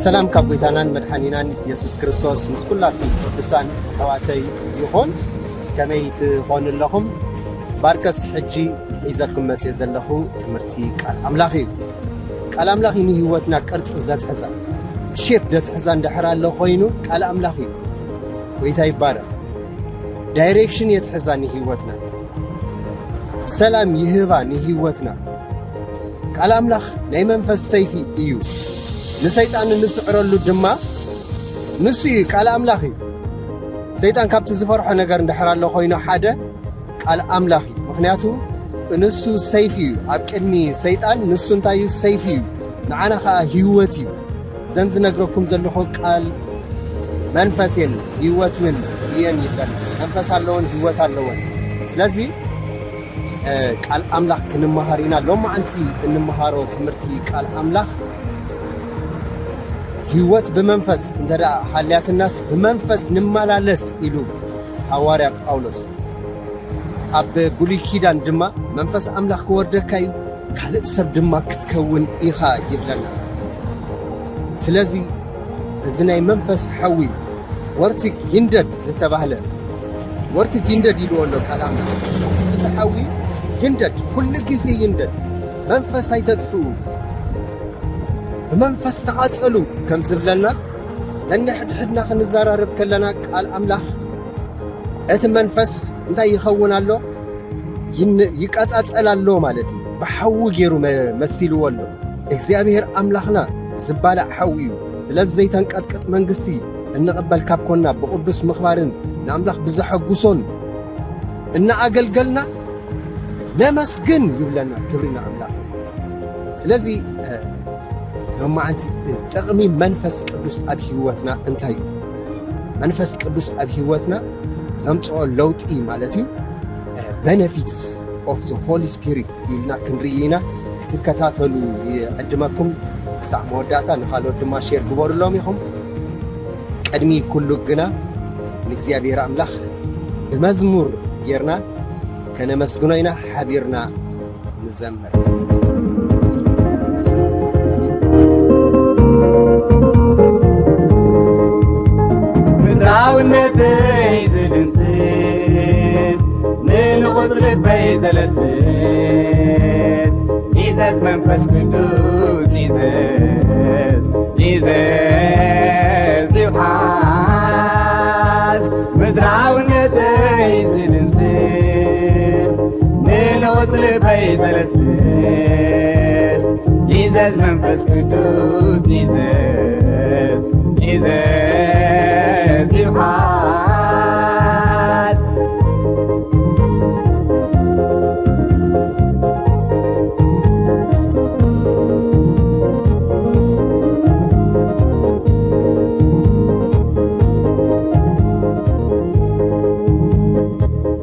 ሰላም ካብ ጎይታናን መድሓኒናን የሱስ ክርስቶስ ምስ ኩላኩም ቅዱሳን ኣሕዋተይ ይኹን። ከመይ ትኾኑ ኣለኹም? ባርከስ ሕጂ ሒዘልኩም መጽእ ዘለኹ ትምህርቲ ቃል ኣምላኽ እዩ። ቃል ኣምላኽ እዩ ንህይወትና ቅርጺ ዘትሕዛ፣ ሼፕ ዘትሕዛ እንድሕር ኣሎ ኮይኑ ቃል ኣምላኽ እዩ። ጎይታ ይባረኽ። ዳይሬክሽን የትሕዛ ንህይወትና፣ ሰላም ይህባ ንህይወትና። ቃል ኣምላኽ ናይ መንፈስ ሰይፊ እዩ። ንሰይጣን እንስዕረሉ ድማ ንሱ እዩ፣ ቃል ኣምላኽ እዩ። ሰይጣን ካብቲ ዝፈርሖ ነገር እንድሕር ኣሎ ኮይኑ ሓደ ቃል ኣምላኽ እዩ። ምኽንያቱ ንሱ ሰይፊ እዩ። ኣብ ቅድሚ ሰይጣን ንሱ እንታይ እዩ? ሰይፊ እዩ። ንዓና ኸኣ ህይወት እዩ። ዘን ዝነግረኩም ዘለኹ ቃል መንፈስ እየን፣ ህይወት እውን እየን ይብለና። መንፈስ ኣለወን፣ ህይወት ኣለወን። ስለዚ እ፣ ቃል ኣምላኽ ክንመሃር ኢና። ሎማዓንቲ እንመሃሮ ትምህርቲ ቃል ኣምላኽ ህይወት ብመንፈስ እንተ ደኣ ሃልያትናስ ብመንፈስ ንመላለስ ኢሉ ሃዋርያ ጳውሎስ። ኣብ ብሉይ ኪዳን ድማ መንፈስ ኣምላኽ ክወርደካ እዩ፣ ካልእ ሰብ ድማ ክትከውን ኢኻ ይብለና። ስለዚ እዚ ናይ መንፈስ ሓዊ ወርትግ ይንደድ ዝተባህለ፣ ወርትግ ይንደድ ኢልዎ ኣሎ ቃል ኣምላኽ። እቲ ሓዊ ይንደድ፣ ኩሉ ግዜ ይንደድ። መንፈስ ኣይተጥፍኡ፣ ብመንፈስ ተቓጸሉ ከም ዝብለና፣ ነንሕድሕድና ክንዘራረብ ከለና ቃል ኣምላኽ እቲ መንፈስ እንታይ ይኸውን ኣሎ? ይን-፣ ይቀጻጸል ኣሎ ማለት እዩ። ብሓዊ ገይሩ መ-፣ መሲልዎ ኣሎ። እግዚኣብሔር ኣምላኽና ዝባላዕ ሓዊ እዩ። ስለዚ ዘይተንቀጥቅጥ መንግስቲ እንቕበል ካብ ኮንና፣ ብቕዱስ ምኽባርን ንኣምላኽ ብዘሐጉሶን እናኣገልገልና ነመስግን ይብለና። ክብሪ ንኣምላኽ። ስለዚ፣ እ፣ ሎማዓንቲ፣ እ፣ ጥቕሚ መንፈስ ቅዱስ ኣብ ህይወትና እንታይ እዩ? መንፈስ ቅዱስ ኣብ ህይወትና ዘምጽኦ ለውጢ ማለት እዩ። እ፣ benefits of the Holy Spirit ኢልና ክንርኢ ኢና። ክትከታተሉ ይዕድመኩም። ክሳዕ መወዳእታ ንኻልኦት ድማ ሼር ግበሩሎም ኢኹም። ቅድሚ ኩሉ ግና ንእግዚኣብሔር ኣምላኽ ብመዝሙር ጌርና ከነመስግኖ ኢና። ሓቢርና ንዘምር። ምድራውነተይ ዝድምስስ፣ ንንቑጽ ልበይ ዘለስልስ፣ ኢዘዝ መንፈስ ቅዱስ ኢዘዝ፣ ኢዘዝ ይውሓስ። ምድራውነተይ ዝድምስስ፣ ንንቑጽ ልበይ ዘለስልስ፣ ኢዘዝ መንፈስ ቅዱስ ኢዘዝ፣ ኢዘዝ ይውሓስ።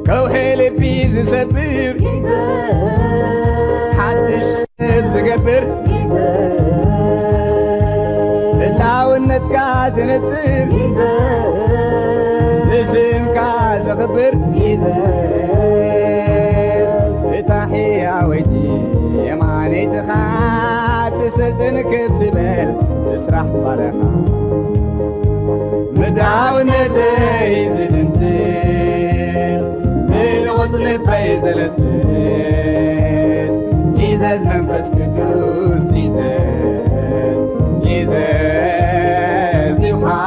ከውሒ ልቢ ዝሰብር፣ ሓድሽ ሰብ ዝገብር፣ ህላውነትካ ዘነጽር፣ ንስምካ ዘኽብር፣ እታ ሕያወይቲ የማነይትኻ ትሰልጥን ክትበል ትስራሕ ባርያኻ። ምድራውነተይ ዝድምስስ፣ ንንቑጽ ልበይ ዘለስልስ፣ ኢዘዝ መንፈስ ቅዱስ ኢዘዝ፣ ኢዘዝ ይውሓስ።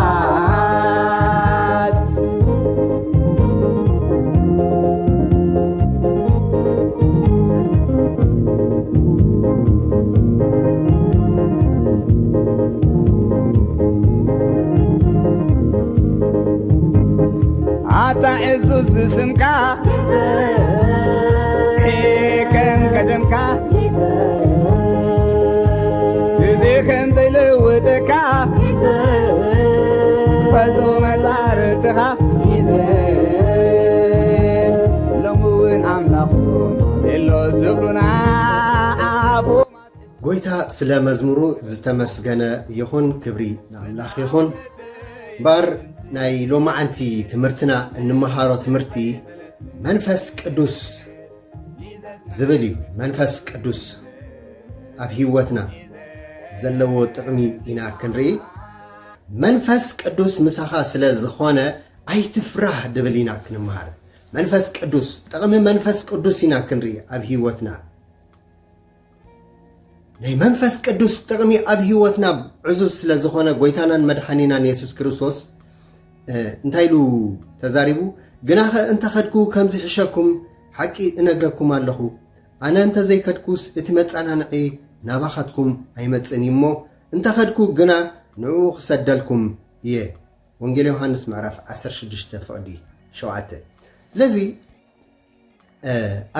ኣታ ዕዙዝ ንስምካ፣ ከም ቀደምካ፣ ግዜ ከም ዘይለወጠካ፣ ፈልጦ መጻርርትኻ፣ ሎሚ እውን ኣምላኽኩም የሎ ዝብሉና ኣፉ። ጎይታ ስለ መዝሙሩ ዝተመስገነ ይኹን፣ ክብሪ ንኣምላኽ ይኹን። እምበኣር ናይ ሎማዓንቲ ትምህርትና እንመሃሮ ትምህርቲ መንፈስ ቅዱስ ዝብል እዩ። መንፈስ ቅዱስ ኣብ ህይወትና ዘለዎ ጥቕሚ ኢና ክንርኢ። መንፈስ ቅዱስ ምሳኻ ስለ ዝኾነ ኣይትፍራህ ድብል ኢና ክንምሃር። መንፈስ ቅዱስ፣ ጥቕሚ መንፈስ ቅዱስ ኢና ክንርኢ ኣብ ህይወትና። ናይ መንፈስ ቅዱስ ጥቕሚ ኣብ ህይወትና ዕዙዝ ስለ ዝኾነ፣ ጎይታናን መድሓኒናን የሱስ ክርስቶስ እንታይ ኢሉ ተዛሪቡ? ግናኸ እንተኸድኩ ከም ዝሕሸኩም ሓቂ እነግረኩም ኣለኹ። ኣነ እንተዘይከድኩስ እቲ መጸናንዒ ናባኻትኩም ኣይመጽእን እዩ እሞ፣ እንተኸድኩ ግና ንዕኡ ክሰደልኩም እየ። ወንጌል ዮሃንስ ምዕራፍ ዓሰርተ ሽዱሽተ ፍቕዲ ሸውዓተ። ስለዚ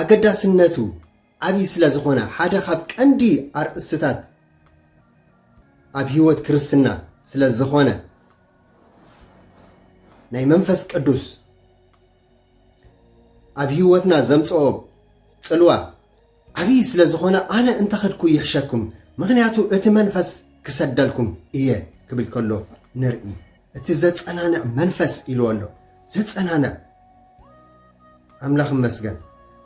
ኣገዳስነቱ ዓብዪ ስለ ዝኾነ፣ ሓደ ካብ ቀንዲ ኣርእስትታት ኣብ ህይወት ክርስትና ስለ ዝኾነ፣ ናይ መንፈስ ቅዱስ ኣብ ህይወትና ዘምጽኦ ጽልዋ ዓብዪ ስለ ዝኾነ፣ ኣነ እንተኸድኩ ይሕሸኩም፣ ምኽንያቱ እቲ መንፈስ ክሰደልኩም እየ ክብል ከሎ ንርኢ። እቲ ዘጸናንዕ መንፈስ ኢልዎ ኣሎ። ዘጸናንዕ። ኣምላኽ ይመስገን።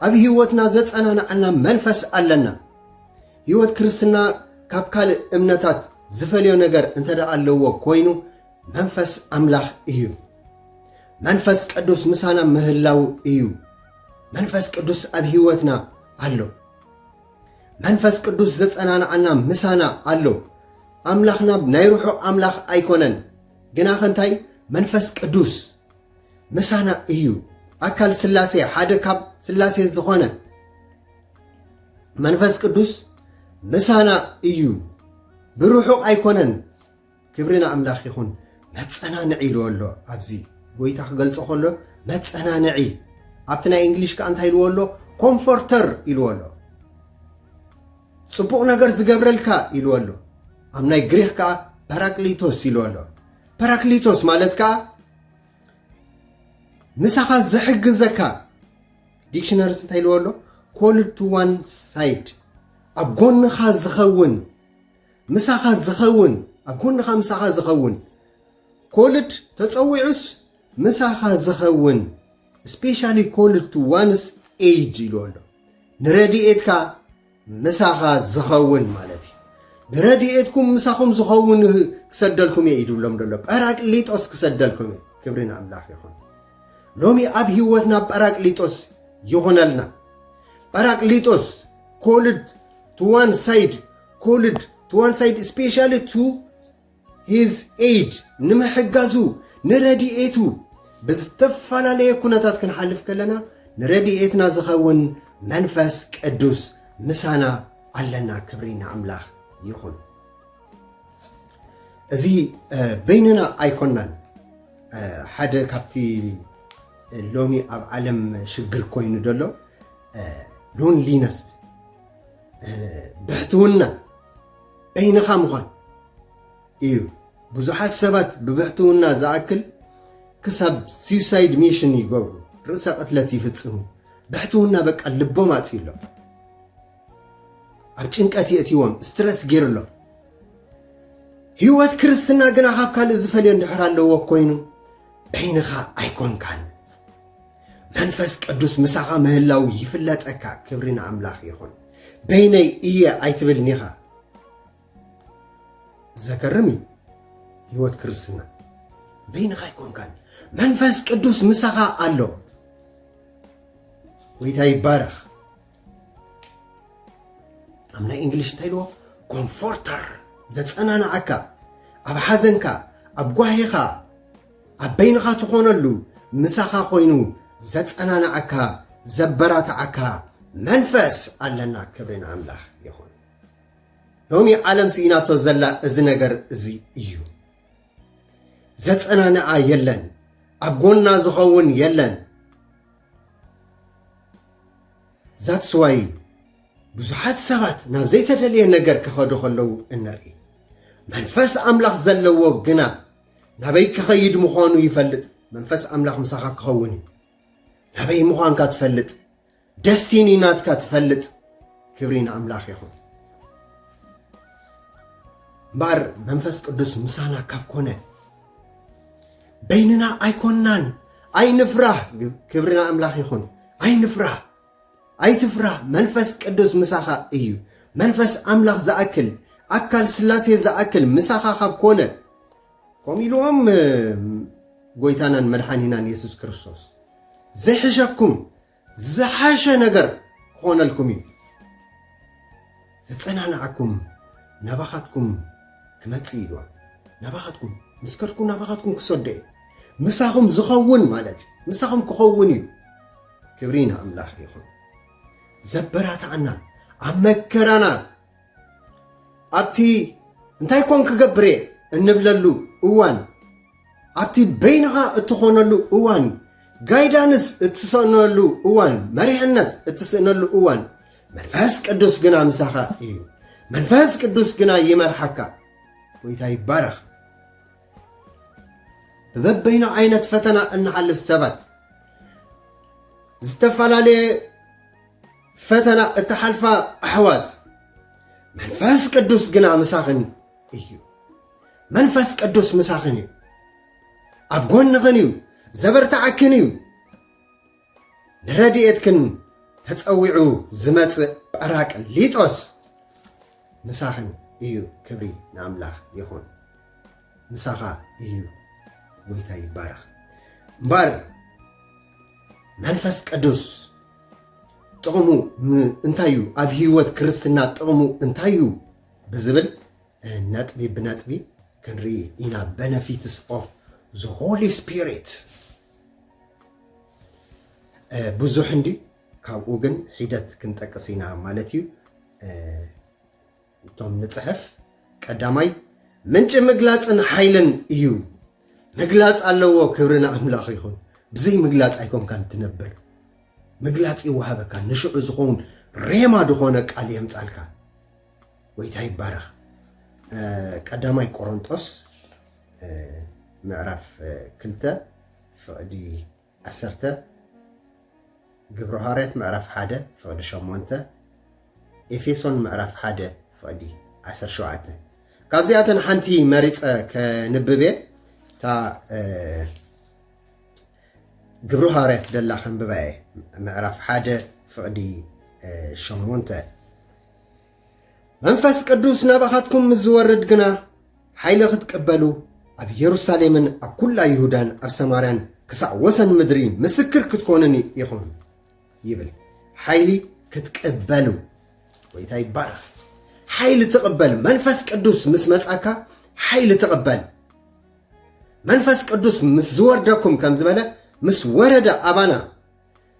ኣብ ህይወትና ዘጸናንዓና መንፈስ ኣለና። ህይወት ክርስትና ካብ ካልእ እምነታት ዝፈልዮ ነገር እንተ ደኣ ኣለዎ ኮይኑ፣ መንፈስ ኣምላኽ እዩ። መንፈስ ቅዱስ ምሳና ምህላው እዩ። መንፈስ ቅዱስ ኣብ ህይወትና ኣሎ። መንፈስ ቅዱስ ዘጸናንዓና ምሳና ኣሎ። ኣምላኽና ናይ ርሑቕ ኣምላኽ ኣይኮነን። ግናኸ እንታይ? መንፈስ ቅዱስ ምሳና እዩ። ኣካል ስላሴ፣ ሓደ ካብ ስላሴ ዝኾነ መንፈስ ቅዱስ ምሳና እዩ። ብርሑቕ ኣይኮነን። ክብሪ ንኣምላኽ ይኹን። መጸናንዒ ኢልዎ ኣሎ ኣብዚ። ጎይታ ክገልጾ ከሎ መጸናንዒ። ኣብቲ ናይ እንግሊሽ ከኣ እንታይ ኢልዎ ኣሎ? ኮምፎርተር ኢልዎ ኣሎ። ጽቡቕ ነገር ዝገብረልካ ኢልዎ ኣሎ። ኣብ ናይ ግሪኽ ከኣ ፓራክሊቶስ ኢልዎ ኣሎ። ፓራክሊቶስ ማለት ከኣ ምሳኻ ዝሕግዘካ። ዲክሽነሪስ እንታይ ኢልዎ ኣሎ? ኮልድ ቱ ዋን ሳይድ፣ ኣብ ጎንኻ ዝኸውን፣ ምሳኻ ዝኸውን፣ ኣብ ጎንኻ ምሳኻ ዝኸውን። ኮልድ ተጸዊዑስ ምሳኻ ዝኸውን፣ ስፔሻሊ ኮልድ ቱ ዋንስ ኤይድ ኢልዎ ኣሎ። ንረድኤትካ ምሳኻ ዝኸውን ማለት እዩ። ንረድኤትኩም ምሳኹም ዝኸውን ክሰደልኩም እየ እዩ ድብሎም ዘሎ። ጳራቅሊጦስ ክሰደልኩም እዩ። ክብሪ ንኣምላኽ ይኹን። ሎሚ ኣብ ህይወትና ጳራቅሊጦስ ይኹነልና። ጳራቅሊጦስ፣ ኮልድ ቱ ዋን ሳይድ፣ ኮልድ ቱ ዋን ሳይድ፣ ስፔሻሊ ቱ ሂዝ ኤይድ፣ ንምሕጋዙ፣ ንረድኤቱ፣ ብዝተፈላለየ ኩነታት ክንሓልፍ ከለና፣ ንረድኤትና ዝኸውን መንፈስ ቅዱስ ምሳና ኣለና። ክብሪ ንኣምላኽ ይኹን። እዚ በይንና ኣይኮናን። ሓደ ካብቲ ሎሚ ኣብ ዓለም ሽግር ኮይኑ ዘሎ ሎንሊነስ፣ ብሕትውና፣ በይንኻ ምዃን እዩ። ብዙሓት ሰባት ብብሕትውና ዝኣክል ክሳብ ሱሳይድ ሚሽን ይገብሩ፣ ርእሰ ቅትለት ይፍጽሙ። ብሕትውና በቃ ልቦም ኣጥፊሎም፣ ኣብ ጭንቀት የእትይዎም፣ ስትረስ ገይርሎም። ህይወት ክርስትና ግና ካብ ካልእ ዝፈልዮ እንድሕር ኣለዎ ኮይኑ፣ በይንኻ ኣይኮንካን። መንፈስ ቅዱስ ምሳኻ ምህላው ይፍለጠካ። ክብሪ ንኣምላኽ ይኹን። በይነይ እየ ኣይትብልን ኢኻ። ዘገርም እዩ ህይወት ክርስትና። በይንኻ ኣይኮንካን። መንፈስ ቅዱስ ምሳኻ ኣሎ። ጎይታ ይባረኽ። ኣብ ናይ እንግሊሽ እንታይ ኢልዎ? ኮምፎርተር፣ ዘጸናንዓካ፣ ኣብ ሓዘንካ፣ ኣብ ጓሂኻ፣ ኣብ በይንኻ ትኾነሉ፣ ምሳኻ ኮይኑ ዘጸናንዓካ፣ ዘበራትዓካ መንፈስ ኣለና። ክብሪ ንኣምላኽ ይኹን። ሎሚ ዓለም ስኢናቶ ዘላ እዚ ነገር እዚ እዩ። ዘጸናንዓ የለን፣ ኣብ ጎና ዝኸውን የለን። That's why ብዙሓት ሰባት ናብ ዘይተደልየ ነገር ክኸዱ ከለዉ እንርኢ። መንፈስ ኣምላኽ ዘለዎ ግና ናበይ ክኸይድ ምዃኑ ይፈልጥ። መንፈስ ኣምላኽ ምሳኻ ክኸውን እዩ። ናበይ ምዃንካ ትፈልጥ። ደስቲኒ ናትካ ትፈልጥ። ክብሪ ንኣምላኽ ይኹን። እምበኣር መንፈስ ቅዱስ ምሳና ካብ ኮነ፣ በይንና ኣይኮንናን። ኣይንፍራህ። ክብሪ ንኣምላኽ ይኹን። ኣይንፍራህ። ኣይትፍራህ። መንፈስ ቅዱስ ምሳኻ እዩ። መንፈስ ኣምላኽ ዝኣክል፣ ኣካል ስላሴ ዝኣክል ምሳኻ ካብ ኮነ፣ ከምኡ ኢልዎም ጎይታናን መድሓኒናን የሱስ ክርስቶስ፣ ዘይሕሸኩም ዝሓሸ ነገር ክኾነልኩም እዩ። ዘጸናንዓኩም ናባኻትኩም ክመጽእ ኢልዋ። ናባኻትኩም፣ ምስ ከድኩ ናባኻትኩም ክሰዶ እየ። ምሳኹም ዝኸውን ማለት እዩ። ምሳኹም ክኸውን እዩ። ክብሪ ንኣምላኽ ይኹን። ዘበራታዕና ኣብ መከራና ኣብቲ እንታይ ኮን ክገብር እየ እንብለሉ እዋን፣ ኣብቲ በይንኻ እትኾነሉ እዋን፣ ጋይዳንስ እትስእነሉ እዋን፣ መሪሕነት እትስእነሉ እዋን፣ መንፈስ ቅዱስ ግና ምሳኻ እዩ። መንፈስ ቅዱስ ግና ይመርሓካ። ጎይታ ይባረኽ። ብበበይኑ ዓይነት ፈተና እንሓልፍ ሰባት፣ ዝተፈላለየ ፈተና እትሓልፋ ኣሕዋት፣ መንፈስ ቅዱስ ግና ምሳኽን እዩ። መንፈስ ቅዱስ ምሳኽን እዩ። ኣብ ጎንኽን እዩ። ዘበርታዓክን እዩ። ንረድኤትክን ተጸዊዑ ዝመጽእ ጳራቅሊጦስ ምሳኽን እዩ። ክብሪ ንኣምላኽ ይኹን። ምሳኻ እዩ። ጎይታ ይባረኽ። እምበር መንፈስ ቅዱስ ጥቕሙ ም-፣ እንታይ እዩ? ኣብ ህይወት ክርስትና ጥቕሙ እንታይ እዩ? ብዝብል፣ እ፣ ነጥቢ ብነጥቢ ክንርኢ ኢና። Benefits of the Holy Spirit፣ እ፣ ብዙሕ እንዲ፣ ካብኡ ግን ሒደት ክንጠቅስ ኢና ማለት እዩ። እ፣ እቶም ንጽሕፍ፣ ቀዳማይ ምንጪ ምግላጽን ሓይልን እዩ። ምግላጽ ኣለዎ። ክብሪ ንኣምላኽ ይኹን። ብዘይ ምግላጽ ኣይኮንካን ትነብር። ምግላጽ ይወሃበካ። ንሽዑ ዝኸውን ሬማ ዝኾነ ቃል የምጻልካ። ጎይታ ይባረኽ። እ፣ ቀዳማይ ቆሮንጦስ፣ እ፣ ምዕራፍ፣ እ፣ ክልተ ፍቕዲ ዓሰርተ፣ ግብረ ሃዋርያት ምዕራፍ ሓደ ፍቕዲ ሸሞንተ፣ ኤፌሶን ምዕራፍ ሓደ ፍቕዲ ዓሰርተ ሸውዓተ። ካብዚኣተን ሓንቲ መሪጸ ከንብብ እየ። እታ፣ እ፣ ግብረ ሃዋርያት ደላ ከንብባ እየ። ምዕራፍ ሓደ ፍቕዲ፣ እ፣ ሸሞንተ። መንፈስ ቅዱስ ናባኻትኩም ምስ ዝወርድ ግና፣ ሓይሊ ክትቅበሉ፣ ኣብ የሩሳሌምን ኣብ ኩላ ይሁዳን ኣብ ሰማርያን ክሳዕ ወሰን ምድሪ ምስክር ክትኮኑኒ ኢኹም ይብል። ሓይሊ ክትቅበሉ። ጎይታ ይባረኽ። ሓይሊ ትቕበል። መንፈስ ቅዱስ ምስ መጻካ ሓይሊ ትቕበል። መንፈስ ቅዱስ ምስ ዝወርደኩም ከም ዝበለ፣ ምስ ወረደ ኣባና፣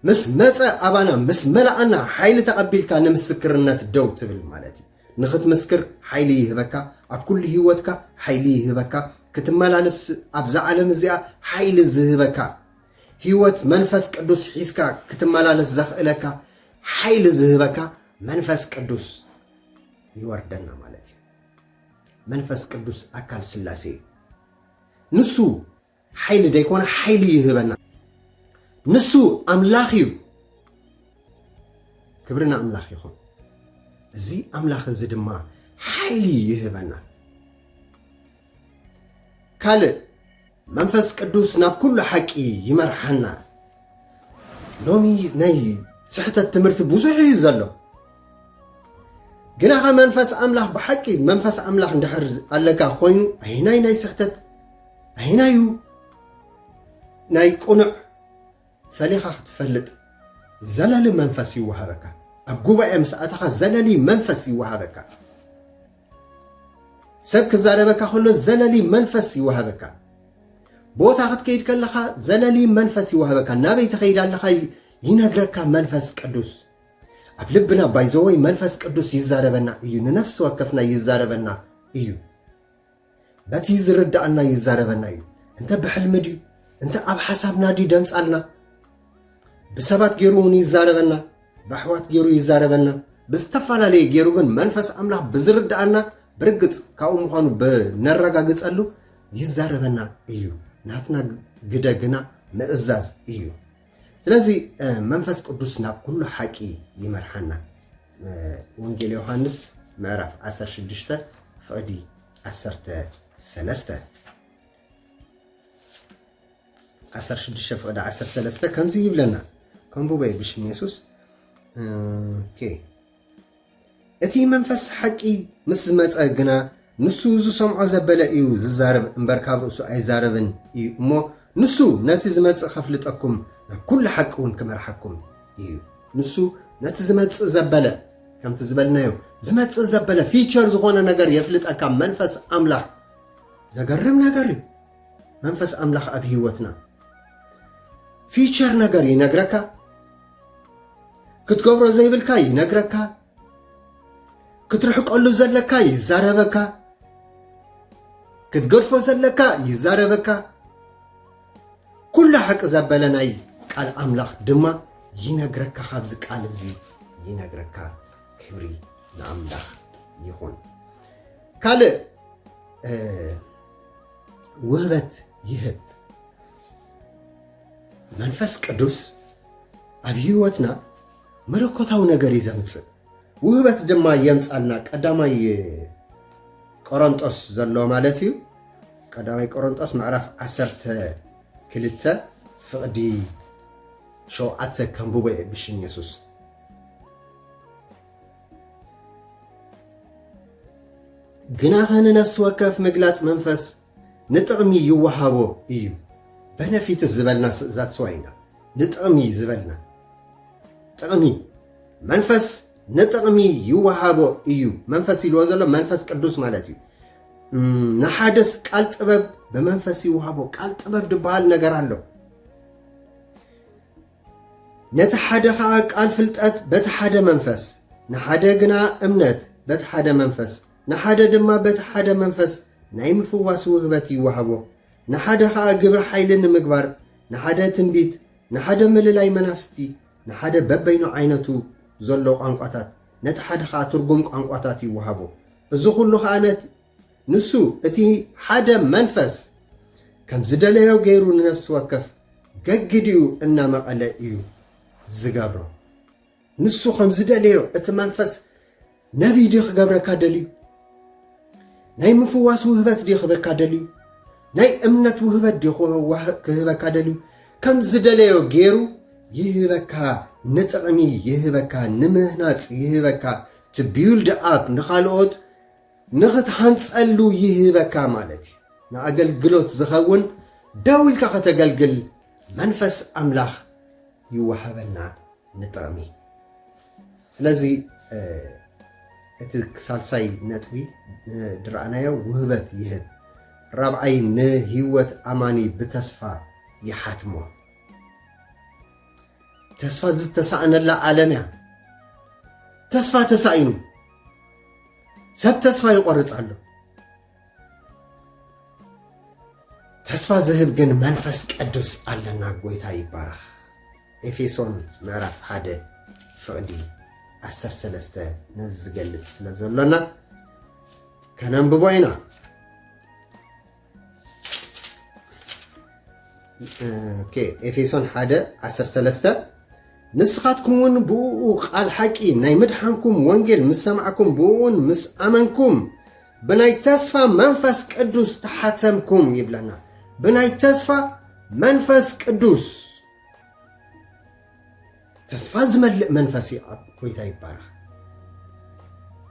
ምስ መጸ ኣባና፣ ምስ መላኣና፣ ሓይሊ ተቐቢልካ ንምስክርነት ደው ትብል ማለት እዩ። ንኽትምስክር ሓይሊ ይህበካ፣ ኣብ ኩሉ ህይወትካ ሓይሊ ይህበካ፣ ክትመላለስ ኣብዛ ዓለም እዚኣ ሓይሊ ዝህበካ፣ ህይወት መንፈስ ቅዱስ ሒዝካ ክትመላለስ ዘኽእለካ ሓይሊ ዝህበካ መንፈስ ቅዱስ ይወርደና ማለት እዩ። መንፈስ ቅዱስ ኣካል ስላሴ እዩ። ንሱ ሓይሊ ደይኮነ ሓይሊ ይህበና። ንሱ ኣምላኽ እዩ። ክብሪ ንኣምላኽ ይኹን። እዚ ኣምላኽ እዚ ድማ ሓይሊ ይህበና። ካልእ፣ መንፈስ ቅዱስ ናብ ኩሉ ሓቂ ይመርሓና። ሎሚ ናይ ስሕተት ትምህርቲ ብዙሕ እዩ ዘሎ። ግናኸ መንፈስ ኣምላኽ ብሓቂ መንፈስ ኣምላኽ እንድሕር ኣለካ ኮይኑ፣ ኣይናይ ናይ ስሕተት፣ ኣይናዩ ናይ ቅኑዕ ፈሊኻ ክትፈልጥ ዘለሊ መንፈስ ይወሃበካ። ኣብ ጉባኤ ምስ ኣተኻ ዘለሊ መንፈስ ይወሃበካ። ሰብ ክዛረበካ ከሎ ዘለሊ መንፈስ ይወሃበካ። ቦታ ክትከይድ ከለኻ ዘለሊ መንፈስ ይወሃበካ። ናበይ ትኸይድ ኣለኻ ይ-፣ ይነግረካ መንፈስ ቅዱስ። ኣብ ልብና ባይዘወይ መንፈስ ቅዱስ ይዛረበና እዩ። ንነፍሲ ወከፍና ይዛረበና እዩ። በቲ ዝርድኣና ይዛረበና እዩ። እንተ ብሕልሚ ድዩ፣ እንተ ኣብ ሓሳብና ድዩ ደምጻልና፣ ብሰባት ገይሩ እውን ይዛረበና፣ ብኣሕዋት ገይሩ ይዛረበና፣ ብዝተፈላለየ ገይሩ ግን መንፈስ ኣምላኽ ብዝርድኣና ብርግጽ ካብኡ ምዃኑ ብነረጋግጸሉ ይዛረበና እዩ። ናትና ግደ ግና ምእዛዝ እዩ። ስለዚ፣ እ፣ መንፈስ ቅዱስ ናብ ኩሉ ሓቂ ይመርሓና። እ፣ ወንጌል ዮሃንስ ምዕራፍ ዓሰርተ ሽዱሽተ ፍቕዲ ዓሰርተ ሰለስተ። ዓሰርተ ሽዱሽተ ፍቕዲ ዓሰርተ ሰለስተ ከምዚ ይብለና። ከንብቦ እየ ብሽም የሱስ። እ፣ ኦኬ። እቲ መንፈስ ሓቂ ምስ ዝመጸ ግና ንሱ ዝሰምዖ ዘበለ እዩ ዝዛረብ እምበር ካብ ርእሱ ኣይዛረብን እዩ እሞ፣ ንሱ ነቲ ዝመጽእ ከፍልጠኩም ናብ ኩሉ ሓቂ እውን ክመርሓኩም እዩ። ንሱ ነቲ ዝመጽእ ዘበለ፣ ከምቲ ዝበልናዮ፣ ዝመጽእ ዘበለ ፊቸር ዝኾነ ነገር የፍልጠካ መንፈስ ኣምላኽ። ዘገርም ነገር እዩ። መንፈስ ኣምላኽ ኣብ ህይወትና ፊቸር ነገር ይነግረካ፣ ክትገብሮ ዘይብልካ ይነግረካ፣ ክትርሕቀሉ ዘለካ ይዛረበካ፣ ክትገድፎ ዘለካ ይዛረበካ። ኩሉ ሓቂ ዘበለ ናይ ቃል ኣምላኽ ድማ ይነግረካ፣ ካብዚ ቃል እዚ ይነግረካ። ክብሪ ንኣምላኽ ይኹን። ካልእ ውህበት ይህብ። መንፈስ ቅዱስ ኣብ ህይወትና መለኮታዊ ነገር እዩ ዘምጽእ። ውህበት ድማ የምጻልና። ቀዳማይ ቆሮንጦስ ዘሎ ማለት እዩ። ቀዳማይ ቆሮንጦስ ምዕራፍ ዓሰርተ ክልተ ፍቕዲ ሸውዓተ ከንብቦ እየ ብሽም የሱስ። ግናኸ ንነፍሲ ወከፍ ምግላጽ መንፈስ ንጥቕሚ ይወሃቦ እዩ። በነፊትስ ዝበልና ዛትስዋ ኢና። ንጥቕሚ ዝበልና ጥቕሚ መንፈስ ንጥቕሚ ይወሃቦ እዩ። መንፈስ ኢልዎ ዘሎ መንፈስ ቅዱስ ማለት እዩ። ንሓደስ ቃል ጥበብ ብመንፈስ ይወሃቦ። ቃል ጥበብ ዝበሃል ነገር ኣሎ። ነቲ ሓደ ኸኣ ቃል ፍልጠት በቲ ሓደ መንፈስ፣ ንሓደ ግና እምነት በቲ ሓደ መንፈስ፣ ንሓደ ድማ በቲ ሓደ መንፈስ ናይ ምፍዋስ ውህበት ይወሃቦ፣ ንሓደ ኸኣ ግብሪ ሓይሊ ንምግባር፣ ንሓደ ትንቢት፣ ንሓደ ምልላይ መናፍስቲ፣ ንሓደ በበይኑ ዓይነቱ ዘሎ ቋንቋታት፣ ነቲ ሓደ ኸኣ ትርጉም ቋንቋታት ይወሃቦ። እዚ ኹሉ ኸኣ ነቲ ንሱ እቲ ሓደ መንፈስ ከም ዝደለዮ ገይሩ ንነፍሲ ወከፍ ገግዲኡ እናመቐለ እዩ ዝገብሮ። ንሱ ከም ዝደለዮ እቲ መንፈስ ነቢይ ድዩ ክገብረካ ደልዩ? ናይ ምፍዋስ ውህበት ድዩ ክህበካ ደልዩ? ናይ እምነት ውህበት ድዩ ክወህ- ክህበካ ደልዩ? ከም ዝደለዮ ገይሩ ይህበካ፣ ንጥቕሚ ይህበካ፣ ንምህናፅ ይህበካ፣ to build up፣ ንኻልኦት ንኽትሃንጸሉ ይህበካ ማለት እዩ። ንኣገልግሎት ዝኸውን ደው ኢልካ ከተገልግል መንፈስ ኣምላኽ ይወሃበና ንጥቕሚ። ስለዚ እቲ ሳልሳይ ነጥቢ ዝረኣናዮ ውህበት ይህብ። ራብዓይ ንህይወት ኣማኒ ብተስፋ ይሓትሞ። ተስፋ ዝተሳእነላ ዓለም እያ። ተስፋ ተሳኢኑ ሰብ ተስፋ ይቆርጽ ኣሎ። ተስፋ ዝህብ ግን መንፈስ ቅዱስ ኣለና። ጎይታ ይባረኽ። ኤፌሶን ምዕራፍ ሓደ ፍቕዲ ዓሰርተ ሰለስተ ነዚ ዝገልጽ ስለ ዘሎና ከነንብቦ ኢና። ኦኬ፣ ኤፌሶን ሓደ ዓሰርተ ሰለስተ ንስኻትኩም እውን ብእኡ ቃል ሓቂ ናይ ምድሓንኩም ወንጌል ምስ ሰማዕኩም ብእኡን ምስ ኣመንኩም ብናይ ተስፋ መንፈስ ቅዱስ ተሓተምኩም ይብለና። ብናይ ተስፋ መንፈስ ቅዱስ። ተስፋ ዝመልእ መንፈስ እዩ። ኣብ ጎይታ ይባረኽ።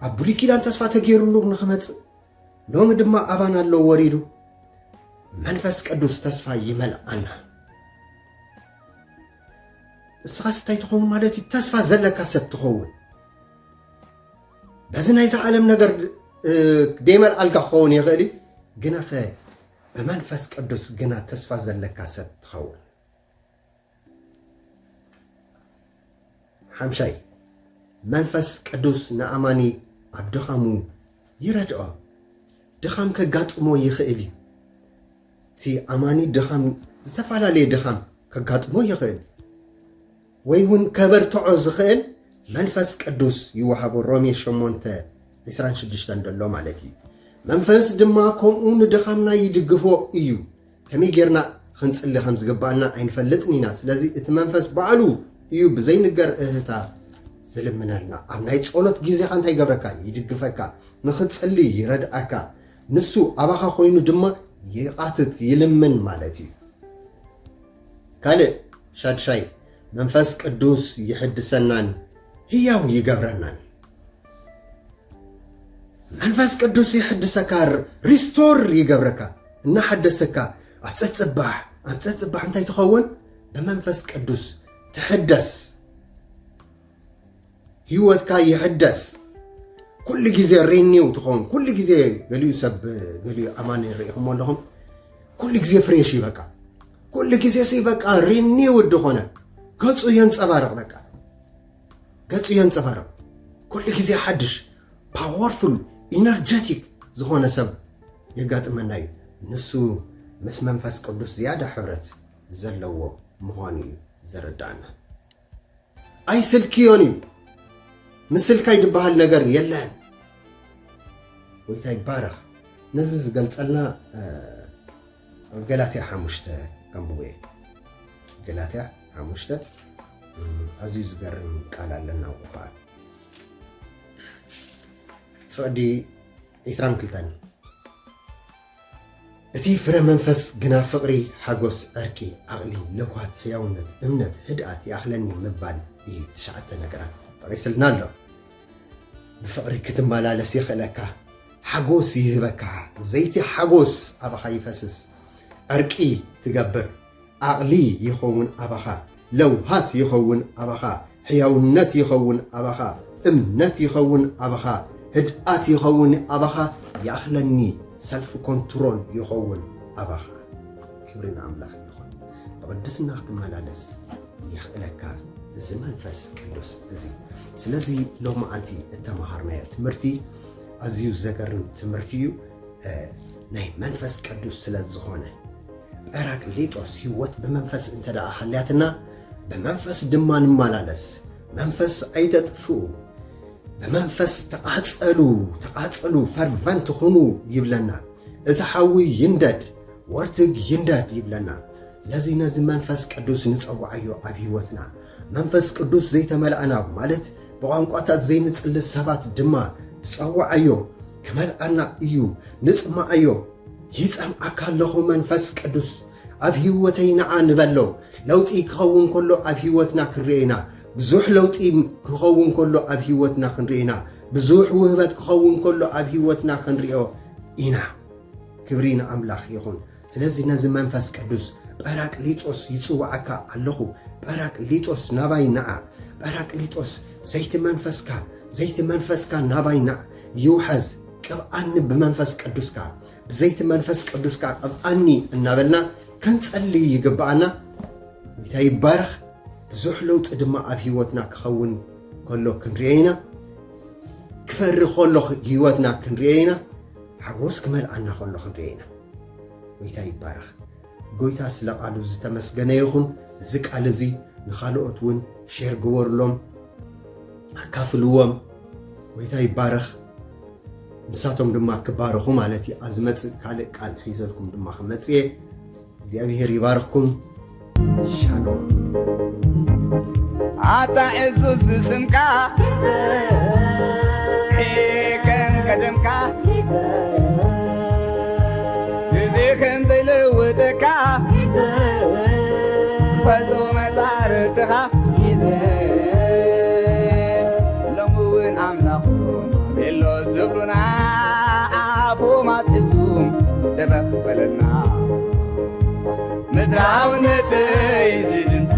ኣብ ብሉይ ኪዳን ተስፋ ተገይሩሉ ንኽመጽእ ሎሚ ድማ ኣባና ኣሎ ወሪዱ። መንፈስ ቅዱስ ተስፋ ይመልኣና። እስኻስ እንታይ ትኸውን ማለት እዩ? ተስፋ ዘለካ ሰብ ትኸውን። በዚ ናይዛ ዓለም ነገር ደይመልኣልካ ክኸውን ይኽእል እዩ፣ ግናኸ ብመንፈስ ቅዱስ ግና ተስፋ ዘለካ ሰብ ትኸውን። ሓምሻይ፣ መንፈስ ቅዱስ ንኣማኒ ኣብ ድኻሙ ይረድኦ። ድኻም ከጋጥሞ ይኽእል እዩ። እቲ ኣማኒ ድኻም፣ ዝተፈላለየ ድኻም ከጋጥሞ ይኽእል፣ ወይ እውን ከበርትዖ ዝኽእል መንፈስ ቅዱስ ይወሃቦ። ሮሜ ሸሞንተ ዕስራን ሽዱሽተን ዘሎ ማለት እዩ። መንፈስ ድማ ከምኡ ንድኻምና ይድግፎ እዩ። ከመይ ጌርና ክንጽሊ ከም ዝግባኣና ኣይንፈልጥን ኢና። ስለዚ እቲ መንፈስ ባዕሉ እዩ ብዘይንገር እህታ ዝልምነልና። ኣብ ናይ ጸሎት ግዜኻ እንታይ ይገብረካ? ይድግፈካ፣ ንኽትጽሊ ይረድኣካ። ንሱ ኣባኻ ኮይኑ ድማ ይቓትት፣ ይልምን ማለት እዩ። ካልእ ሻድሻይ፣ መንፈስ ቅዱስ ይሕድሰናን ህያው ይገብረናን። መንፈስ ቅዱስ ይሕድሰካ፣ ሪስቶር ይገብረካ፣ እናሓደሰካ ኣብ ጸጽባሕ ኣብ ጸጽባሕ እንታይ ትኸውን? ብመንፈስ ቅዱስ ትሕደስ። ህይወትካ ይሕደስ። ኩሉ ግዜ ሪኒው ትኸውን። ኩሉ ግዜ ገሊኡ ሰብ፣ ገሊኡ ኣማኒ ርኢኹሞ ኣለኹም። ኩሉ ግዜ ፍሬሽ እዩ በቃ። ኩሉ ግዜ ሲ በቃ ሪኒው ድኾነ ገጹ የንጸባርቕ በቃ። ገጹ የንጸባርቕ። ኩሉ ግዜ ሓድሽ፣ ፓወርፉል፣ ኢነርጀቲክ ዝኾነ ሰብ የጋጥመና እዩ። ንሱ ምስ መንፈስ ቅዱስ ዝያዳ ሕብረት ዘለዎ ምዃኑ እዩ ዘረዳእና። ኣይስልክዮን እዩ። ምስልካይ ዝበሃል ነገር የለን። ጎይታ ይባረኽ። ነዚ ዝገልጸልና፣ እ፣ ኣብ ገላትያ ሓሙሽተ ከንብቦ እየ። ገላትያ ሓሙሽተ፣ እ፣ ኣዝዩ ዝገርም ቃል ኣለና ኣብኡ ኸኣ። ፍቕዲ ዕስራን ክልተን። እቲ ፍረ መንፈስ ግና ፍቕሪ፣ ሓጎስ፣ ዕርቂ፣ ዓቕሊ፣ ለውሃት፣ ሕያውነት፣ እምነት፣ ህድኣት ይኣኽለኒ ምባል እዩ። ትሽዓተ ነገራት ጠቒስልና ኣሎ። ብፍቕሪ ክትመላለስ የኽእለካ። ሓጎስ ይህበካ። ዘይቲ ሓጎስ ኣባኻ ይፈስስ። ዕርቂ ትገብር። ዓቕሊ ይኸውን ኣባኻ። ለውሃት ይኸውን ኣባኻ። ሕያውነት ይኸውን ኣባኻ። እምነት ይኸውን ኣባኻ። ህድኣት ይኸውን ኣባኻ። ይኣኽለኒ፣ ሰልፍ ኮንትሮል ይኸውን ኣባኻ። ክብሪ ንኣምላኽ ይኹን። ብቕድስና ክትመላለስ የኽእለካ እዚ መንፈስ ቅዱስ እዚ። ስለዚ ሎማዓንቲ እተመሃርናዮ ትምህርቲ ኣዝዩ ዘገርም ትምህርቲ እዩ። እ፣ ናይ መንፈስ ቅዱስ ስለ ዝኾነ፣ ጳራቅሊጦስ፣ ህይወት ብመንፈስ እንተ ደኣ ሃልያትና፣ ብመንፈስ ድማ ንመላለስ። መንፈስ ኣይተጥፍኡ። ብመንፈስ ተቓጸሉ፣ ተቓጸሉ፣ ፈርቨንት ኩኑ ይብለና። እቲ ሓዊ ይንደድ፣ ወርትግ ይንደድ ይብለና። ስለዚ ነዚ መንፈስ ቅዱስ ንጸውዓዮ ኣብ ህይወትና። መንፈስ ቅዱስ ዘይተመልኣና፣ ማለት ብቋንቋታት ዘይንጽሊ ሰባት ድማ ንጸውዓዮ፣ ክመልኣና እዩ፣ ንጽምኣዮ። ይጸምኣካ ኣለኹ መንፈስ ቅዱስ፣ ኣብ ህይወተይ ንዓ ንበሎ። ለውጢ ክኸውን ከሎ ኣብ ህይወትና ክንርኢ ኢና። ብዙሕ ለውጢ ክኸውን ከሎ ኣብ ህይወትና ክንርኢ ኢና። ብዙሕ ውህበት ክኸውን ከሎ ኣብ ህይወትና ክንሪኦ ኢና። ክብሪ ንኣምላኽ ይኹን። ስለዚ ነዚ መንፈስ ቅዱስ ጳራቅሊጦስ ይጽውዓካ ኣለኹ። ጳራቅሊጦስ ናባይ ንዓ። ጳራቅሊጦስ ዘይቲ መንፈስካ፣ ዘይቲ መንፈስካ ናባይ ንዓ። ይውሐዝ፣ ቅብኣኒ ብመንፈስ ቅዱስካ፣ ብዘይቲ መንፈስ ቅዱስካ ቅብኣኒ እናበልና ክንጸሊ ይግብኣና። ጎይታ ይባረኽ። ብዙሕ ለውጢ ድማ ኣብ ህይወትና ክኸውን ከሎ ክንሪኦ ኢና። ክፈሪ ከሎ ህይወትና ክንሪኦ ኢና። ሓጎስ ክመልኣና ከሎ ክንሪኦ ኢና። ጎይታ ይባረኽ። ጎይታ ስለ ቃሉ ዝተመስገነ ይኹን። እዚ ቃል እዚ ንኻልኦት እውን ሼር ግበሩሎም፣ ኣካፍልዎም። ጎይታ ይባረኽ። ንሳቶም ድማ ክባረኹ ማለት እዩ። ኣብ ዝመጽእ ካልእ ቃል ሒዘልኩም ድማ ክመጽእ እየ። እግዚኣብሔር ይባርኽኩም። ሻሎም። ኣታ ዕዙዝ ንስምካ፣ ከም ቀደምካ፣ ግዜ ከም ዘይለወጠካ፣ ፈልጦ መጻርርትኻ፣ ሎሚ እውን ኣምላኽ ቤሎ ዝብሉና፣ ኣፎም ኣትሒዙ ደበኽ በለና። ምድራውነተይ ዝድምስስ፣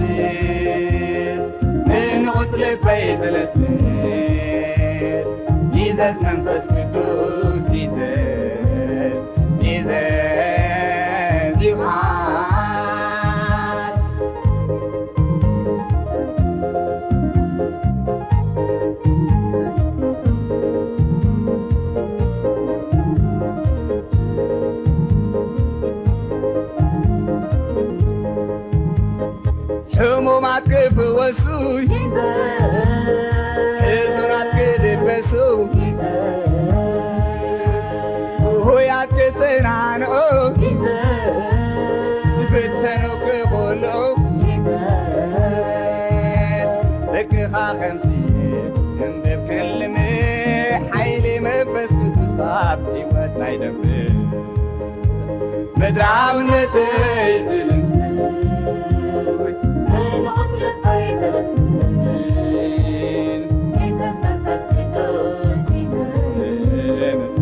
ንንቑጽ ልበይ ዘለስልስ፣ ይዘዝ መንፈስ ቅዱስ፣ ይዘዝ፣ ይዘዝ ይውሓዝ። ሕሙማት ክፍወሱ፣ ሕዙናት ክድበሱ፣ ውሁያት ክጽናንዑ፣ ዝፍተኑ ክኹልዑ፣ ደቅኻ ከምዚ ክንብብ ክንልምዕ፣ ሓይሊ መንፈስ ቅዱስ ኣብ ህይወትና ይደንፍዕ። ምድራውነተይ ዝልምስል፣ ናይ ንቑጽ ልበይ ተመስገን። መንፈስ ቅዱስ ይመን።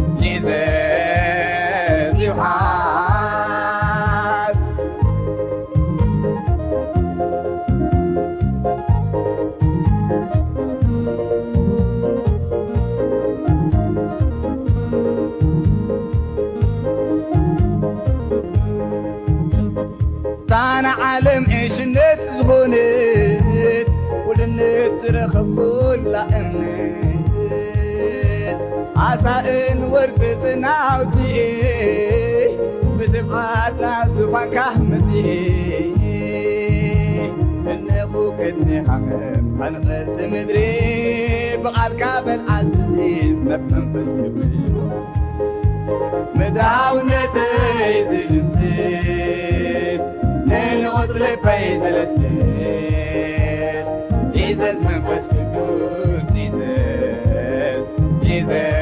ካብ ኩላ እምነት ኣሳእን ወርጽጽን ኣውጽኤ ብትብዓት ናብ ዙፋንካ መጽኤ እነኹ ቅድሜኻ ከፍ ከንቐጽ ምድሪ ብቓልካ በል ኣዝዝ ነብ መንፈስ ክብሪ ምድራውነተይ ዝድምስስ ንንቑጽ ልበይ ዘለስልስ ዚዘስ መንፈስ ቅዱስ ዚዘስ ዚዘስ